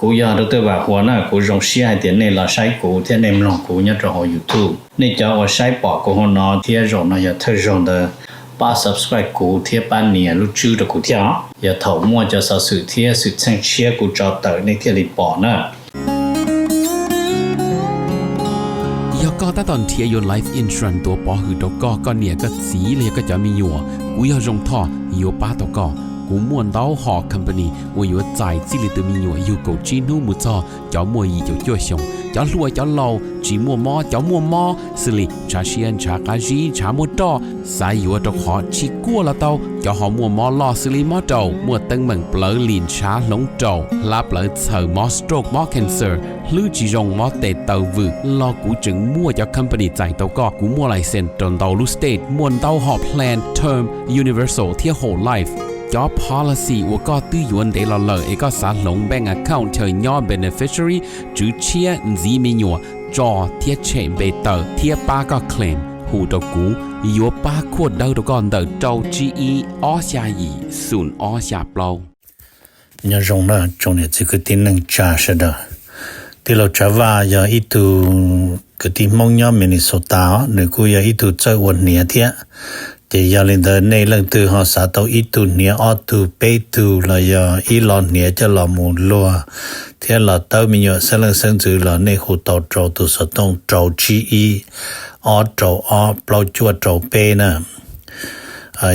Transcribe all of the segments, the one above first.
Kuv yog Dr. Vam Huas na, kuv zoo siab hais tias nej los saib kuv thiab nej mloog kuv nyob rau hauv YouTube. Nej cov uas saib pom kuv hauv no thiab zaum no yog thawj zaug ntawd, pab subscribe kuv thiab pab nias lub tswb rau kuv thiab os. Yog thaum muaj cov xov xwm thiab xwm txheej tshiab kuv tso tawm nej thiaj li pom na. Yog koj tab tom nrhiav yuav life insurance tuav pov hwm rau koj, koj niam koj txiv los yog koj cov me nyuam, kuv yog Zoo Thoj yuav pab tau koj. Kuv muaj ntau hom company uas yuav txais txij li tus me nyuam yug kaum tsib hnub mus txog cov muaj yim caum cuaj xyoos, cov hluas cov laus, tsis muaj mob cov muaj mob, xws li ntshav siab ntshav qab zib ntshav muaj roj, xav yuav rau qhov tsis kuaj los tau, cov ho muaj mob loj xws li mob raum, muaj teeb meem plawv lim ntshav hloov raum, hlab plawv txhaws, mob stroke mob cancer, hlwb tsis zoo mob tes taw vwm los kuv tseem muaj cov company txais tau koj. Kuv muaj license rau ntau lub state, muaj ntau hom plan term, universal thiab whole life. Cov policy uas koj twb yuav ntev los lawm es koj xav hloov bank account chaw nyob beneficiary, tswv tshiab, ntxiv me nyuam, tso thiab tshem npe tawm thiab pab koj claim, hu rau kuv, yuav pab khuaj dawb rau koj ntawm rau tsib ib ob xya yim xoom ob xya plaub. Nyob zoo na tsoom niam txiv kwv tij neej tsa sawv daws. Tij laug Tsav Vaj yog ib tug kwv tij Hmoob nyob Minnesota os, nws kuj yog ib tug txawj ua hniav thiab. Ces yog li ntawd nej leej twg ho xav tau ib tug hniav ob tug peb tug los yog ib lo hniav coj los mus luag thiab los tawb me nyuam xeeb leej xeeb ntxwv los nej hu tau rau tus xov tooj rau tsib ib ob rau ob plaub cuaj rau peb na.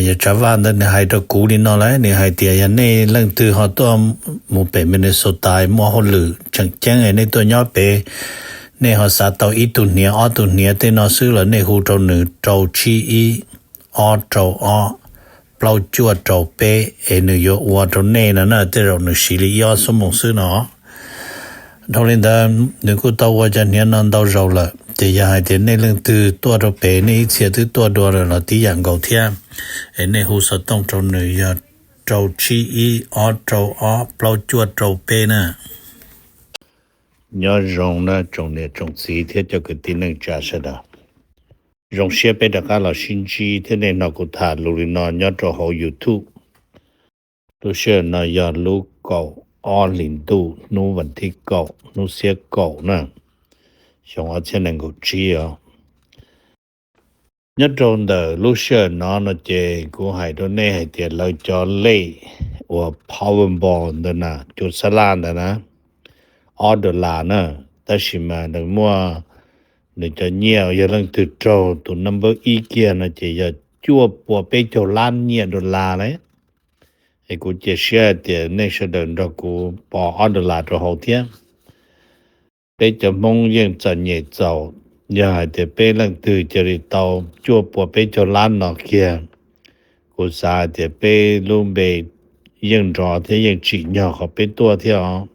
Yog Tsav Vaj ntawd nws hais rau kuv li no lawm, nws hais tias yog nej leej twg ho tuaj mus pem Minnesota muaj hauj lwm tseem ceeb nej tuaj nyob pem, nej ho xav tau ib tug hniav ob tug hniav tej no xwb los nej hu rau nws rau tsib ib ob rau ob plaub cuaj rau peb es nws yuav ua rau nej no na, tej zaum nws siv li ib ob xuab moos xwb no. Dhau li ntawd nws kuj tau ua cov hniav no ntau zaus lawm, ces yog hais tias nej leej twg tuaj rau pem nej ib txhia twb tuaj dua lawm los tib yam nkaus thiab, es nej hu xov tooj rau nws yog rau tsib ib ob rau ob plaub cuaj rau peb na. Nyob zoo na tsoom niam tsoom txiv thiab cov kwv tij neej tsa sawv daws. Zoo siab peb rov qab los sib ntsib thiab nej hnov kuv tham lus li no nyob rau hauv YouTube. Lub sij hawm no yog lub kaum ob hlis ntuj hnub vas thib kaum hnub xiab kaum na, xyoo ob txhiab nees nkaum tsib os. Nyob rau ntawm lub sij hawm no no ces kuv hais rau nej hais tias lawv cov lej uas Powerball ntawd na, cua xab laj ntawd na, ob dollar na, tab sis mas nws muaj nws cov nyiaj yog leej twg raug tus number ib kiag no ces yog cuaj pua peb caug lab nyiaj dollar lawm. Es kuv cia siab hais tias nej sawv daws nrog kuv pov ob dollar rau hauv thiab. Peb cov Hmoob yeej txom nyem txaus, yog hais tias peb leej twg cia li tau cuaj pua peb caug lab no kiag, kuv xav hais tias peb lub npe yeej nrov thiab yeej tsim nyog qhov peb tuaj thiab os.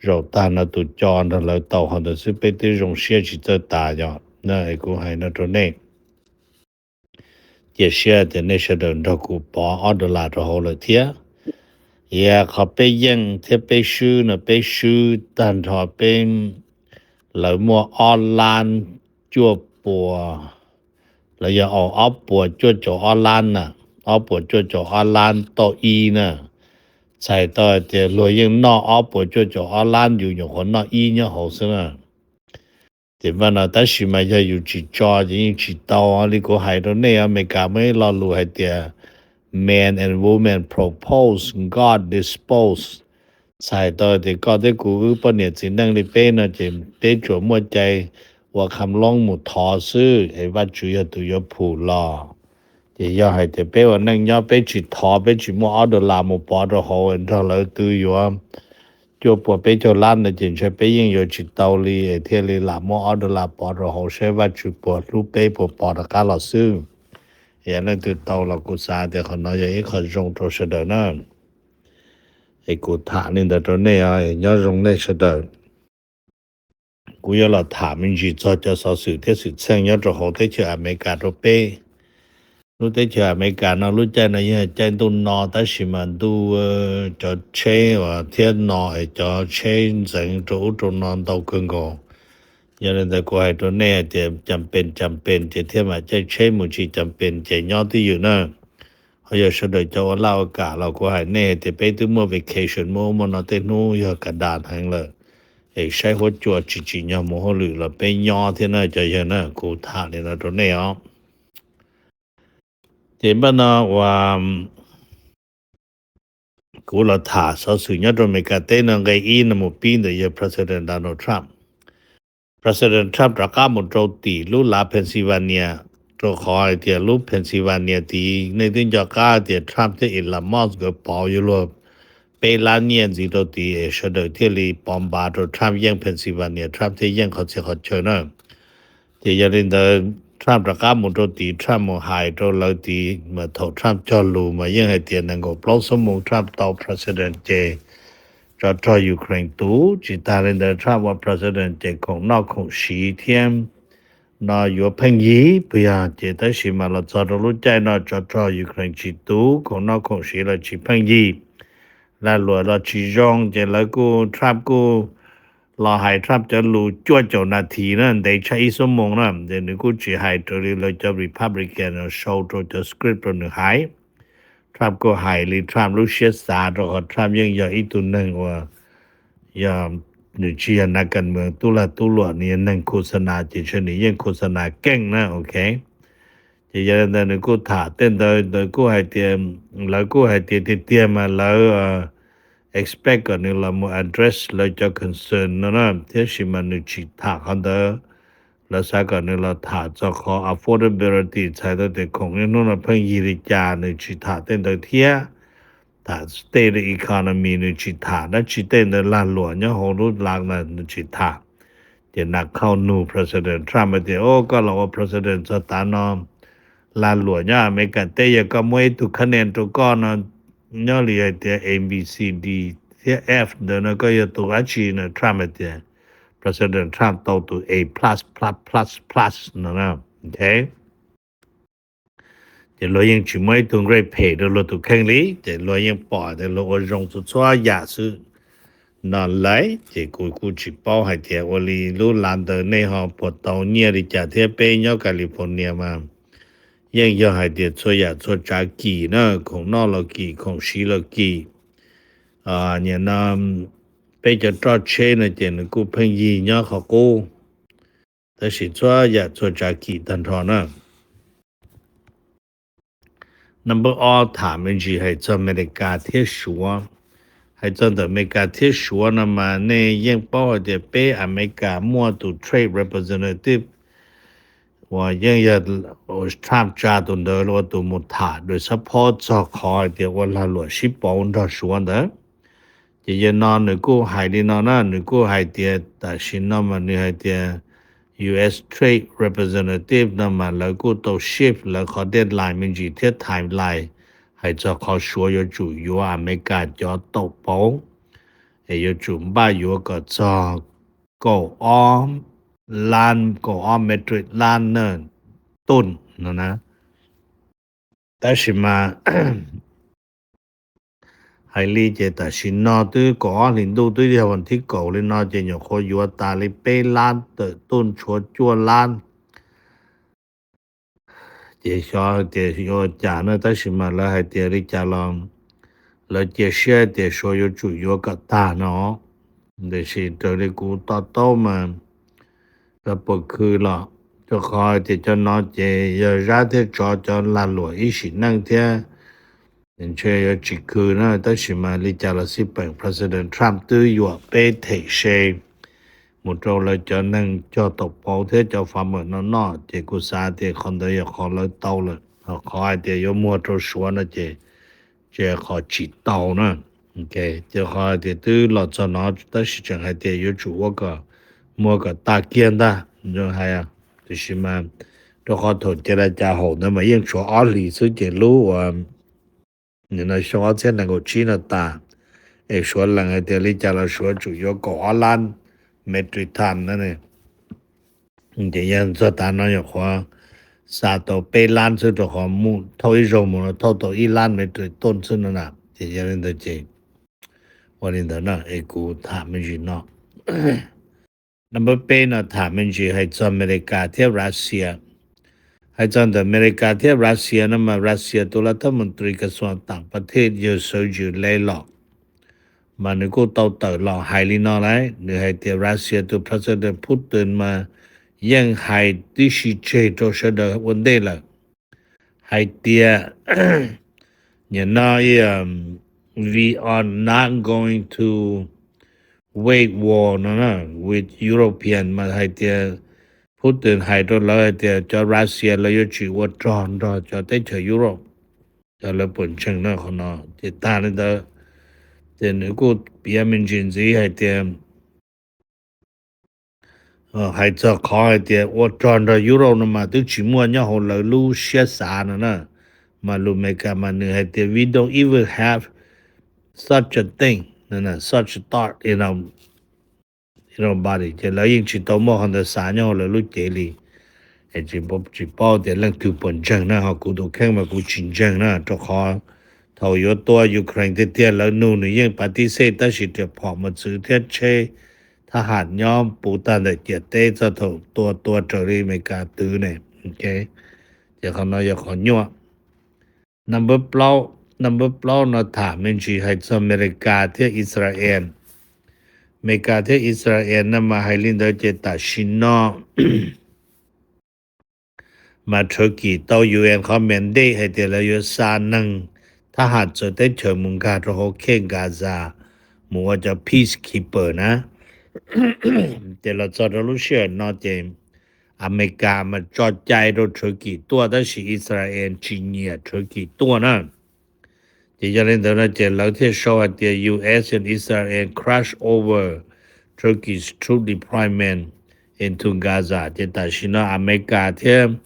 Zaum tag no tus co nrog lawv tau qhov ntawd xwb peb twb zoo siab tsis txawj tas yom. Kuv hais no rau nej, cia siab tias nej sawv daws nrog kuv pov ob dollar rau hauv lawm thiab. Yog qhov peb yeej thiab peb swb no peb swb tag nrho peb, lawv muaj ob lab cuaj pua, lawv yog ob puas cuaj caum ob lab na, ob puas cuaj caum ob lab tauj ib na. Txhais tau hais tias luag yeej noj ob puas cuaj caum ob lab, yus nyuam qhuav noj ib nyob hauv xwb na. Ces vaj no tab sis mas yog yus tsis tso ces yeej tsis tau. Li kuv hais rau nej, Amelikas muaj ib lo lus hais tias, man and woman propose, God dispose. Txhais tau tias koj thiab kuv wb poj niam txiv neej li peb no ces peb tsuas muaj cai ua kham loob mus thov xwb es Vajtswv yog tus yuav phum los. Ces yog hais tias peb ua neej nyob peb tsis thov, peb tsis muaj ob dollar mus pov rau hauv nrog lawv twb yuav cuaj pua peb caug lab ntawd ces ntshe peb yeej yuav tsis tau li es thiaj li lam muab ob dollar pov rau hauv saib Vajtswv puas hlub peb puas pov rov qab los xwb. Es leej twg tau los kuv xav tias qhov no yog ib qho zoo rau sawv daws na. Es kuv tham li ntawd rau nej, nyob zoo nej sawv daws. Kuv yuav los tham me ntsis txog cov xov xwm thiab xwm txheej nyob rau hauv teb chaws Amelikas rau peb. Lub teb chaws Amelikas no lub caij no yog caij ntuj no tab sis mas ntuj, cov tsheb uas thiab no es cov tsheb ntxeev rau ub rau no ntau kawg nkaus. Yog li ntawd kuv hais rau nej hais tias cas pes cas pes ces thiaj mam caij tsheb mus, tsis cas pes ces nyob twj ywm na. Yog sawv daws cov ua laj ua kam los kuv hais nej hais tias peb twb muaj vacation muaj ub muaj no tej hnub yog ka das heev lawm, es saib huab cua tsis tsim nyog mus hauj lwm los peb nyob thiab na cov yawg na, kuv tham li no rau nej os. Ces npaj no uas kuv los tham xov xwm nyob rau Amelikas teb no nqe ib no mus pib ntawm yawg President Donald Trump. President Trump rov qab mus rau tim lub lav Pennsylvania, rau qhov hais tias lub Pennsylvania tid nej twb nco qab tias Trump thiab Elon Musk nkawd pauv yuav luag peb lab nyiaj ntxiv rau tid es sawv daws thiaj li pov npav rau Trump yeej Pennsylvania, Trump thiaj yeej qhov txhia qhov chaw na. Ces yog li ntawd Trump rov qab mus rau tid, Trump mus hais rau lawv tid, mas thaum Trump cog lus mas yeej hais tias nees nkaum plaub xuab moos Trump tau president ces tsov rog Ukraine tus, tsis tas li ntawd Trump ua president ces khoom noj khoom siv thiab no yuav pheej yig puas yog? Ces tab sis mas los txog rau lub caij no tsov rog Ukraine tsis tus, khoom noj khoom siv los tsis pheej yig, lag luam los tsis zoo, ces lawv kuj, Trump kuj los hais Trump cov lus cuaj caum nas this na, ntev tshaj ib xuab moos na, ces nws kuj tsis hais raws li lawv cov Republican sau rau cov script rau nws hais. Trump kuj hais li Trump lub siab xav, rau qhov Trump yeej yog ib tug neeg uas yog nws tsis yog nas kas moos tub lag tub luam, nws yog neeg khus xa nas, ces ntshe nws yeej khus xa nas keej na, ok. Ces yog li ntawd nws kuj tham tej ntawd, ntawd kuj hais tias, lawv kuj hais tias tiag tiag mas lawv expect kom nws los mus address lawv cov concern no na, tab sis mas nws tsis tham qhov ntawd. Lawv xav kom nws los tham txog qhov affordability, txhais tau tias khoom niaj hnub no pheej yig li cas, nws tsis tham tej ntawd thiab. Tham state of economy nws tsis tham, dab tsi tej ntawd lag luam nyob hauv lub lav na nws tsis tham. Ces nas khauj nug President Trump hais tias, o, koj los ua president txog tav no, lag luam nyob Amelikas teb, yog koj muab ib tug khab nees rau koj no, nyob li hais tias A, B, C, D thiab F ntawd no koj yog tus dab tsi no? Trump hais tias, President Trump tau tus A plus plus plus plus no na, ok. Ces luag yeej tsis muaj ib tug grade phem rau luag tus kheej li, ces luag yeej pom tias luag ua zoo txhua txhua yam xwb no lauj. Ces kuv kuj tsis paub hais tias ua li lub lav ntawd nej ho puas tau nyiaj li cas thiab, peb nyob California mas yeej yog hais tias txhua yam txhua tsav kim na, khoom noj los kim, khoom siv los kim. Nim no peb cov roj tsheb no ces nws kuj pheej yig nyob qhov qub, tab sis txhua yam txhua tsav kim tag nrho na. Number ob, tham me ntsis hais txog Amelikas thiab Suav. Hais txog ntawm Amelikas thiab Suav no mas nej yeej paub hais tias peb Amelikas muaj tus trade representative uas yeej yog Trump tsa tus ntawd ua tus mus tham dua support txog qhov hais tias ua lag luam sib pauv nrog Suav ntawd. Ces yawg no nws kuj hais li no na, nws kuj hais tias tam sim no mas nws hais tias U S Trade Representative no mas lawv kuj tau shift lawv qhov deadline me ntsis thiab timeline hais txog qhov Suav yuav tsum yuav Amelikas cov taum pauv, es yuav tsum npaj yuav kom txog kaum ob lab, kaum ob metric lab na, tun no na. Tab sis mas hais li ces tam sim no twb kaum ob hlis ntuj twb yog vas thib kaum li no ces nyuam qhuav yuav tas li peb lab tawm tun tshuav cuaj lab. Ces xyov tias yuav ua cas na, tab sis mas lawv hais tias li cas los lawv cia siab tias Suav yuav tsum yuav kom tag no. Tiam sis raws li kuv to taub mas cov puas khw los, rau qhov tias cov no ces yog Zab thiab Tsov cov lag luam ib sim neej thiab, ntshe yuav tsis khw na. Tab sis mas li cas los xij peem President Trump twb yuam peb them se mus rau lawv cov neeg cog taum pauv thiab cov farmer no noj, ces kuv xav tias qhov ntawd yog qhov lawv tau lawm, ho qhov hais tias yuav muag rau Suav no ces tsis yog qhov tsis tau na. Ces qhov hais tias twb los txog no tab sis tseem hais tias yuav tsum ua kom muag kom tag kiag ntag, hais tiam sis mas rau qhov thaum cia li cas haum ntawd mas yeej tshuav ob hlis xwb ces lub uas nim no xyoo ob txhiab nees nkaum tsib no tas, es Suav lees hais tias li cas los Suav tsum yuav kaum ob lab metric ton na. Ces yog txog tav no nyuam qhuav xa tau peb lab xwb rau qhov mus thauj ib zaug mus no thauj tau ib lab metric ton xwb no na. Ces yog li ntawd ces ua li ntawd na es kuv tham me ntsis no. Number peb no tham me ntsis hais txog Amelikas thiab Russia. Hais txog ntawm Amelikas thiab Russia no mas Russia tus lav thab moos tris kas xuas tam pas thej yawg Sergey Lavrov mas nws kuj tau tawm los hais li no lauj, nws hais tias Russia tus President Putin mas yeej hais tib si tseg rau sawv daws ua ntej lawm, hais tias, you know, um, we are not going to wage war no na, with European, mas hais tias Putin hais rau lawv hais tias cov Russia lawv yuav tsis ua rog nrog cov teb chaws Europe. Cov lawv puas ntseeg na qhov no ces tag li ntawd. Ces nws kuj piav me ntsis ntxiv hais tias, hais txog qhov hais tias ua rog nrog Europe no mas twb tsis muaj nyob hauv lawv lub siab xav no na. Mas lus Amelikas mas nws hais tias we don't even have such a thing, such a thought in our body, ces lawv yeej tsis tau muaj qhov ntawd xav nyob hauv lawv lub cev li. Es tsis, tsis paub tias leej twg puas ntseeg na, ho kuv tus kheej mas kuv tsis ntseeg na, rau qhov thaum yuav tua Ukraine tiag tiag lawv nug nws yeej pav tib xej tab sis riam phom mos txwv thiab tsheb thab ham nyob puv tag ntawm ciam teb txog thaum tua tua raws li Amelikas twv ne. Ces qhov no yog qhov nyuaj. Number plaub, number plaub no tham me ntsis hais txog Amelikas thiab Israel. Amelikas thiab Israel no mas hais li ntawd ces tam sim no mas Turkey tau U N qhov mandate hais tias lawv yuav xa neeg thab ham txawv teb chaws mus nkag rau hauv khej Gaza mus ua cov peacekeeper na. Ces los txog rau lub sij hawm no ces Amelikas mas tso cai rau Turkey tuaj tab sis Israel tsis nyiam Turkey tuaj na. Ces yog li ntawd no ces lawv thiaj sau hais tias U S and Israel crash over Turkey's troop deployment into Gaza. Ces tam sim no Amelikas thiab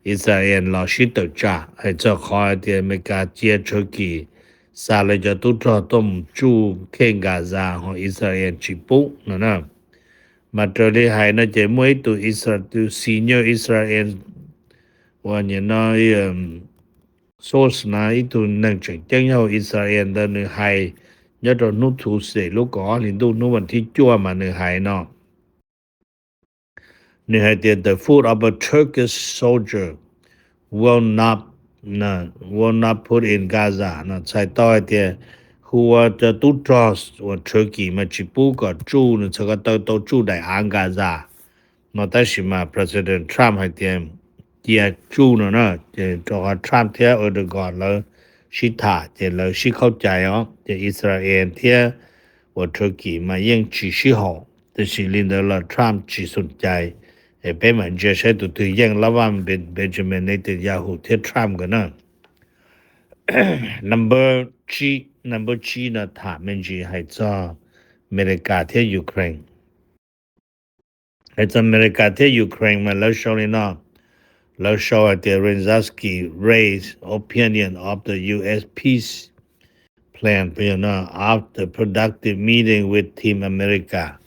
Israel los sib tawm tsam hais txog qhov hais tias Amelikas cia Turkey xa lawv cov tub rog tuaj mus tsuj khej Gaza ho Israel tsis pub no na. Mas raws li hais no ces muaj ib tug Israel, tus senior Israel uas nim no source na, ib tug neeg tseem ceeb nyob hauv Israel ntawd nws hais nyob rau hnub Tuesday lub kaum ob hlis ntuj hnub vas thib cuaj mas nws hais no. Nws hais tias the foot of a Turkish soldier will not, will not put in Gaza no, txhais tau hais tias hu ua cov tub rog uas Turkey mas tsis pub kom tsuj, nws txhais ko taw tau tsuj daim av Gaza no, tab sis mas President Trump hais tias cia tsuj no na. Ces rau qhov Trump thiab Erdogan lawv sib tham ces lawv sib khaub cai os, ces Israel thiab uas Turkey mas yeej tsis sib haum, tab sis li ntawd los Trump tsis xum cai. Es peb mam ntsia saib tus twg yeej lab vaj Benjamin Netanyahu thiab Trump nkawd na. Number tsib, number tsib no tham me ntsis hais txog Amelikas thiab Ukraine. Hais txog Amelikas thiab Ukraine mas lawv sau li no, lawv sau hais tias Zelensky raised opinion of the U S peace plan after productive meeting with Team America.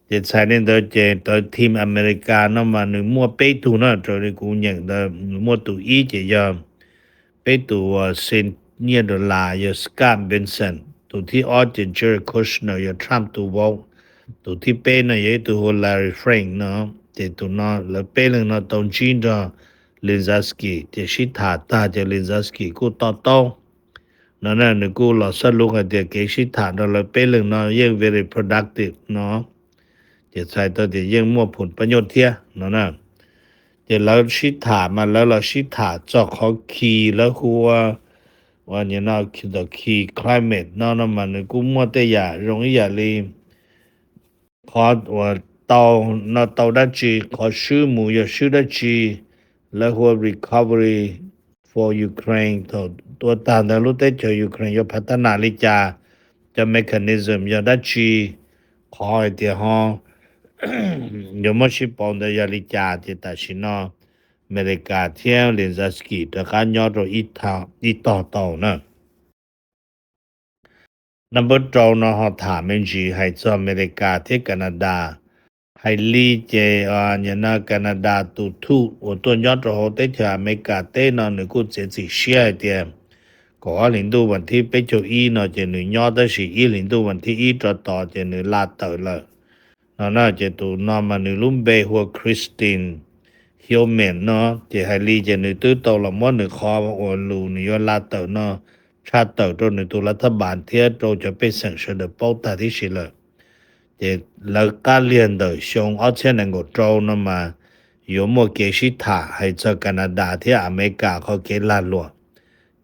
Ces txhais li ntawd ces tawv Team America no mas nws muaj peb tug na, raws li kuv nyeem ntawd nws muaj tus ib ces yog peb tus uas xi nyiaj dollar yog Scott Bessent, tus thib ob ces Jared Kushner yog Trump tus vauv, tus thib peb no yog ib tug hu ua Larry Fink no. Ces tus no lawv peb leeg no tau ntsib nrog Zelensky ces sib tham tag ces Zelensky kuj to taub no na, nws kuj los xab lub hais tias kev sib tham nrog lawv peb leeg no yeej very productive no, ces txhais tau tias yeej muaj phum pab nyuaj thiab no na. Ces lawv sib tham mas lawv los sib tham txog qhov khi lawv hu ua, uas nim no khi climate no no mas nws kuj muaj tej yam zoo ib yam li qhov uas tau no tau dab tsi, qhov swb mus yog swb dab tsi, lawv hu ua recovery for Ukraine, thaum tua tag ntawd lub teb chaws Ukraine yuav phav tab nam li cas, cov mechanism yog dab tsi, qhov hais tias ho yuav muab sib pauv ntawd yog li cas. Ces tam sim no Amelikas thiab Zelensky rov qab nyob rau ib tog tau na. Number rau no ho tham me ntsis hais txog Amelikas thiab Canada. Hais li ces nim no Canada tus thuj uas tuaj nyob rau hauv teb chaws Amelikas teb no nws kuj txiav txim siab hais tias kaum ob hlis ntuj vas thib peb caug ib no ces nws nyob tab sis ib hlis ntuj vas thib ib rov tod ces nws la tawm lawm no na. Ces tus no mas nws lub npe hu ua Christine human no, ces hais li ces nws twb tau los muab nws qhov uas lus nws yuav la tawm no tshaj tawm rau nws tus lav thab npas thiab rau cov pej xeem sawv daws paub tag tib si lawm. Ces lawv qab liag ntawm xyoo ob txhiab nees nkaum rau no mas yuav muaj kev sib tham hais txog Canada thiab Amelikas qhov kev lag luam,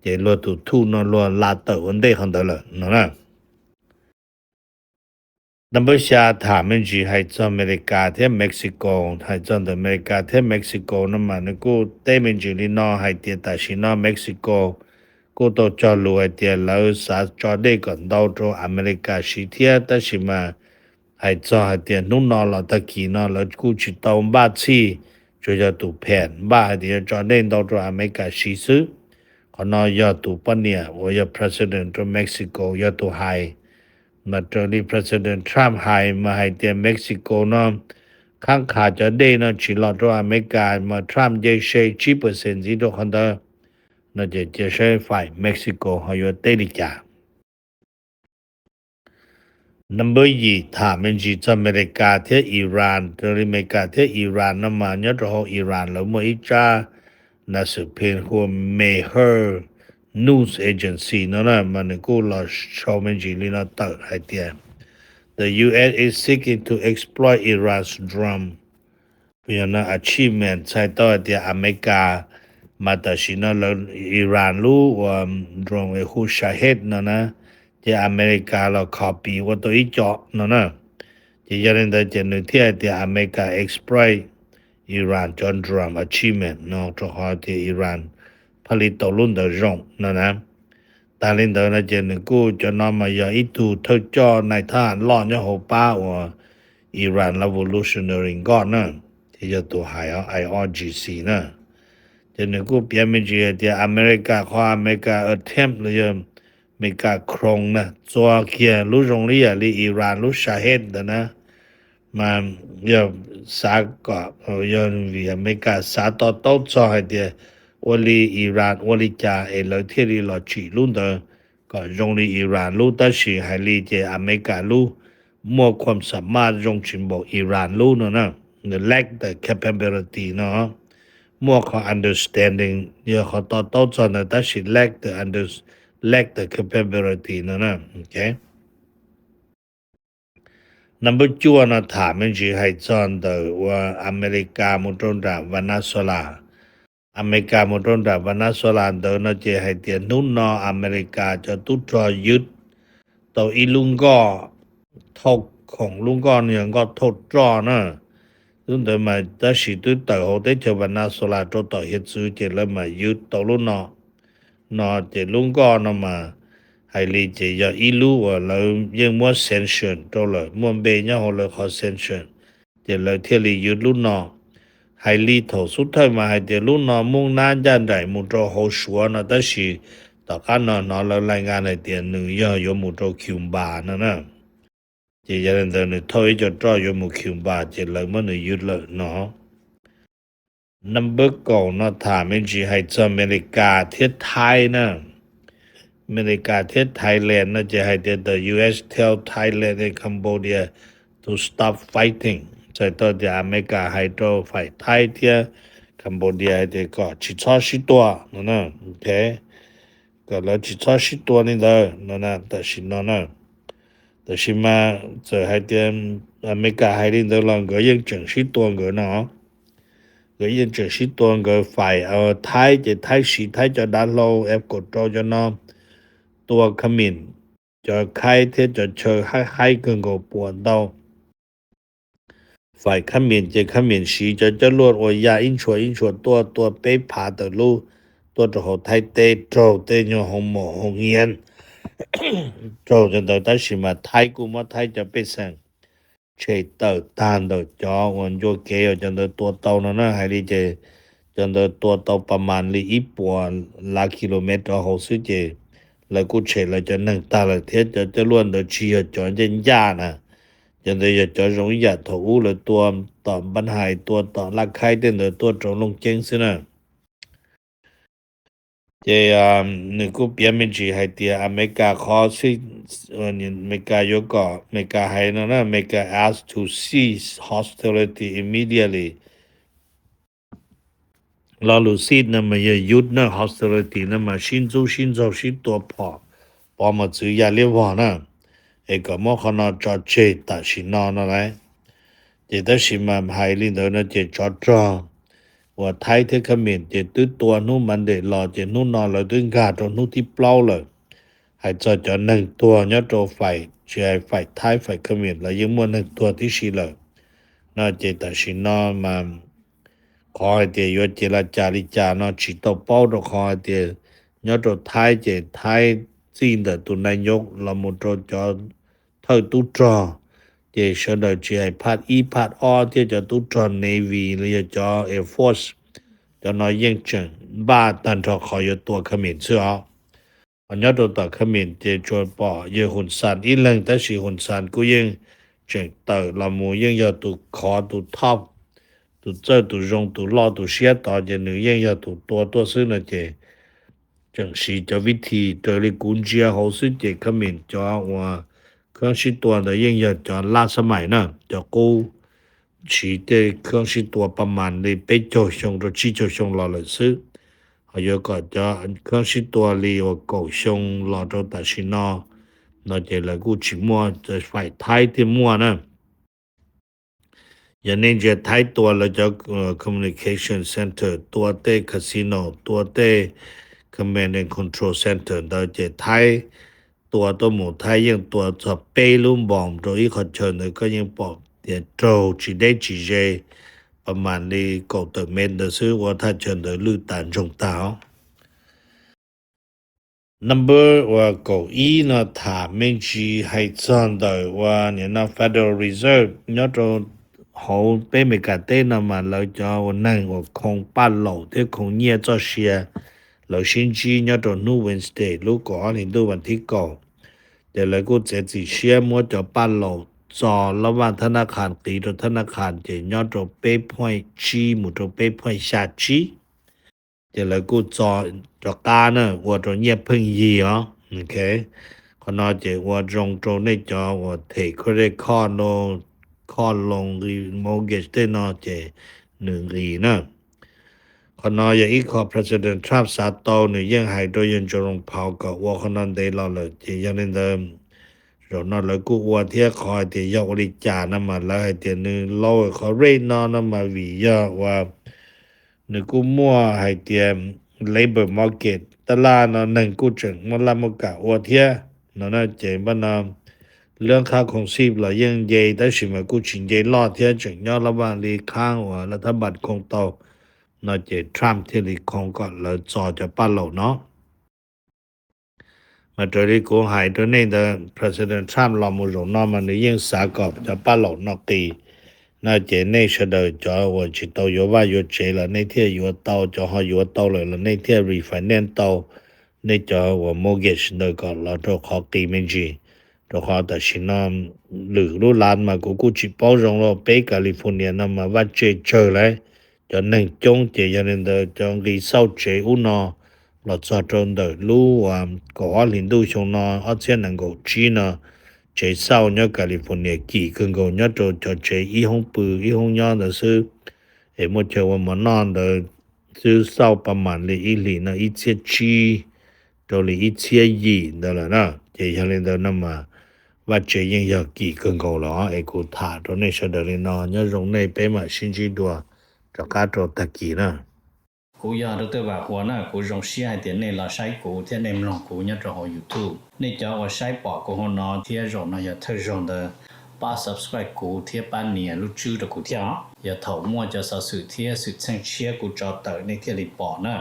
ces luag tus thuj no luag la tawm ua ntej qhov ntawd lawm no na. Number xya tham me ntsis hais txog Amelikas thiab Mexico. Hais txog ntawm Amelikas thiab Mexico no mas nws kuj teb me ntsis li no hais tias tam sim no Mexico kuj tau cog lus hais tias lawv xav tso dej kom ntau rau Amelikas siv thiab, tab sis mas hais txog hais tias hnub no los tag kis no lawv kuj tsis tau npaj txhij, tsuas yog tus pham npaj hais tias yuav tso dej ntau rau Amelikas siv xwb. Qhov no yog tus poj niam uas yog president rau Mexico yog tus hais. Mas raws li President Trump hais mas hais tias Mexico no qhab qha cov dej no tsis los rau Amelikas mas Trump nce se tsib percent ntxiv rau qhov ntawd. No ces cia saib faim Mexico ho yuav teb li cas. Number yim tham me ntsis txog Amelikas thiab Iran. Raws li Amelikas thiab Iran no mas nyob rau hauv Iran lawv muaj ib tsab nas xwm phim hu ua Mehr News Agency no na mas nws kuj los sau me ntsis li no tawm hais tias the U S is seeking to exploit Iran's drone. Yog no achievement txhais tau hais tias Amelikas mas tam sim no lawv Iran lub uas drone es hu Shahed no na, ces Amelikas los copy ua tau ib co no na. Ces yog li ntawd ces nws thiaj hais tias Amelikas exploit Iran cov drone achievement no rau qhov tias Iran pha li tau lub ntawd zoo no na. Tas li ntawd no ces nws kuj cov no mas yog ib tug thawj coj nais thab ham loj nyob hauv pab uas Iran Revolutionary Guard na, ces yog tus hais I R G C na. Ces nws kuj piav me ntsis hais tias Amelikas qhov Amelikas attempt los yog Amelikas khroos na txuas kiag lub zoo li yam li Iran lub Shahed ntawd na, mas yog xav kom yog vim Amelikas xav to taub txog hais tias ua li Iran ua li cas es lawv thiaj li los tsim lub ntawd kom zoo li Iran lub, tab sis hais li ces Amelikas lub muaj khuam xa maj zoo tsis npaum Iran lub no na. Nws lack the capability no, muaj qhov understanding yog qhov to taub txog ntawd tab sis lack the under lack the capability no na. Number cuaj no tham me ntsis hais txog ntawm uas Amelikas mus rau nram Venezuela. Amelikas mus rau nram Venezuela ntawd no ces hais tias hnub no Amelikas cov tub rog ywg tau ib lub nkoj thauj khoom, lub nkoj no yog nkoj thauj roj na. Lub ntawd mas tab sis twb tawm hauv teb chaws Venezuela rau tom hiav txwv ces lawv mam ywg tau lub no. No ces lub nkoj no mas hais li ces yog ib lub uas lawv yeej muab sanction rau lawm, muaj npe nyob hauv lawv qhov sanction, ces lawv thiaj li ywg lub no. Hais li thaum xub thawj mas hais tias lub no muaj nab ncaj nraim mus rau hauv Suav no, tab sis tom qab no hnov lawv lais nkas hais tias nws yog yuav mus rau Cuba no na. Ces yog li ntawd nws thauj ib co roj yuav mus Cuba ces lawv muab nws ywg lawm no. Number kaum no tham me ntsis hais txog Amelikas thiab Thaib na. Amelikas thiab Thailand no ces hais tias the U S tell Thailand and Cambodia to stop fighting. Txhais tau tias Amelikas hais rau faim Thaib thiab Cambodia hais tias kom tsis txhob sib tua no na. Kom lawv tsis txhob sib tua li ntawd no tam sim no na. Tab sis mas txawm hais tias Amelikas hais li ntawd los nkawd yeej tseem sib tua nkawd no. Nkawd yeej tseem sib tua nkawd faim Thaib ces Thaib siv Thaib cov dav hlau F kaum rau cov no tua khab mim, cov khaib thiab cov chaw haib haib kawg nkaus puas ntau. Faim khab mim ces khab mim siv cov coj luaj ua ya ib ntshua ib ntshua tuaj, tua peb phav tawm lub tuaj rau hauv Thaib teb, raug tej nyuag hoo mom hoo nyiav, raug cov ntawd tab sis mas Thaib kuj muab Thaib cov pej xeem tshem tawm tag ntawm cov uas ncua kev uas cov ntawd tua tau no na. Hais li ces cov ntawd tua tau pas mas li ib puas lav kilomev rov hauv xwb ces lawv kuj tshem lawv cov neeg tag lawm thiab cov coj luaj ntawd tsis yog cov ncaj ncaj na. Cov ntawd yog cov zoo ib yam thaum ub lawv tua tom Npab Hais, tua tom Laj Khaib tej ntawd tuaj rau Looj Ceeb xwb na. Ces nws kuj piav me ntsis hais tias Amelikas qhov xwb, Amelikas yuav kom, Amelikas hais no na, America asked to cease hostility immediately. Lo lus SID no mas yog youth na, hostility no mas sib ntxub sib ntxaug sib tua phom, pov mos txwv ya liab vog na. Es kom muab qhov no tso tseg tam sim no no lauj. Ces tab sis mas hais li ntawd no ces tsov rog uas Thaib thiab Khmer ces twb tua hnub Monday los ces hnub no lawv twb nkag rau hnub thib plaub lawm. Hais txog cov neeg tuag nyob rau faim, tsis hais faim Thaib faim Khmer, lawv yeej muaj neeg tuag tib si lawm no. Ces tam sim no mas qhov hais tias yuav cia li cas li cas no tsis tau paub, rau qhov hais tias nyob rau Thaib ces Thaib txij ntawm tus nais nyob los mus rau cov thawj tub rog ces sawv daws tsis hais phaj ib phaj ob thiab cov tub rog Navy los yog cov Air Force, cov no yeej tseem npaj tag nrho qhov yuav tua Khmer xwb os. Ho nyob rau tom Khmer ces tsuas pom yawg Hun San ib leeg, tab sis Hun San kuj yeej tseem tawm los mus yeej yog tus khov tus thoj, tus txawj tus zoo tus loj tus siab tod ces nws yeej yog tus tua tuaj xwb no ces tseem siv cov vib thim raws li kuv ntsia hauv xwb ces Khmer cov uas khab sib tua ntawd yeej yog cov lab xab mais na, cov qub siv tej khab sib tua pa mas li peb caug xyoo rau tsib caug xyoo los lawm xwb. Ho yuav kom cov khab sib tua li uas kaum xyoo los rau tam sim no no ces lawv kuj tsis muaj, faim Thaib thiaj muaj na. Yog nej ntsia Thaib tua lawv cov communication center, tua tej casino, tua tej command and control center ntawd ces Thaib tua tuaj mus Thaib yeej tua txog peb lub npoos rau ib qhov chaw ntawd, koj yeej pom tias raug tsis deb tsis ze, pa mas li kaum tawm mev ntawd xwb, ua thaj chaw ntawd lwj tas ntsoog tag os. Number uas kaum ib no tham me ntsis hais txog ntawm uas nim no Federal Reserve nyob rau hauv peb Amelikas teb no mas lawv cov uas neeg uas khoo paj laum thiab khoo nyiaj txoj sia, lawv sib ntsib nyob rau hnub Wednesday lub kaum ob hlis ntuj vas thib kaum. Ces lawv kuj txiav txim siab muab cov paj laum txo lab vaj thab nab qhas qiv rau thab nab qhas ces nyob rau peb point tsib mus rau peb point xya tsib. Ces lawv kuj txo rov qab na, ua rau nyiaj pheej yig os. Qhov no ces ua zoo rau nej cov uas them credit card no, card loan, mortgage tej no ces nws nqis na. Qhov no yog ib qho President Trump xav tau, nws yeej hais rau yawg Jerome Powell kom ua qhov no ntev los lawm ces yog li ntawd zaum no lawv kuj ua thiab. Qhov hais tias yog ua li cas no mas lawv hais tias nws lower qhov rate no no mas vim yog uas nws kuj muaj hais tias labor market tab laj no neeg kuj tseem muaj laj muaj kam ua thiab no na. Ces npaj no lub qhab khoom xij los yeej nce tab sis mas kuj tsis nce loj thiab, tseem nyob lab vaj li qhab uas laj thab npas khoo tau no ces Trump thiaj li khoo kom lawv txo cov paj laum no. Mas raws li kuv hais rau nej ntawd, President Trump los mus zaum no mas nws yeej xav kom cov paj laum no qis no ces nej sawv daws cov uas tsis tau yuav vaj yuav tsev los nej thiaj yuav tau, cov ho yuav tau lawm los nej thiaj refinance tau nej cov uas mortgage ntawd kom los rau qhov qis me ntsis. Rau qhov tam sim no lwm lub lav mas kuv kuj tsis paub zoo los peb California no mas vaj tse tsawg lawm, cov neeg coob ces yog li ntawd cov nqi xauj tsev ub no los txog rau ntawm lub uas kaum ob hlis ntuj xyoo no ob txhiab nees nkaum tsib no, tsev xauj nyob California kim kawg nkaus nyob rau cov tsev ib hoob pw ib hoob nyob ntawd xwb. Es muaj chaw ua mov noj ntawd xwb xauj pa mas li ib hlis no ib txhiab tsib rau li ib txhiab yim ntawd lawm na. Ces yog li ntawd no mas vaj tsev yeej yog kim kawg nkaus los es kuv tham rau nej sawv daws li no, nyob zoo nej, peb mam sib ntsib dua rov qab rau tag kis na. Kuv yog Dr. Vam Huas na, kuv zoo siab hais tias nej los saib kuv thiab nej mloog kuv nyob rau hauv YouTube. Nej cov uas saib pom kuv hauv no thiab zaum no yog thawj zaug ntawd, pab subscribe kuv thiab pab nias lub tswb rau kuv thiab os. Yog thaum muaj cov xov xwm thiab xwm txheej tshiab kuv tso tawm nej thiaj li pom na.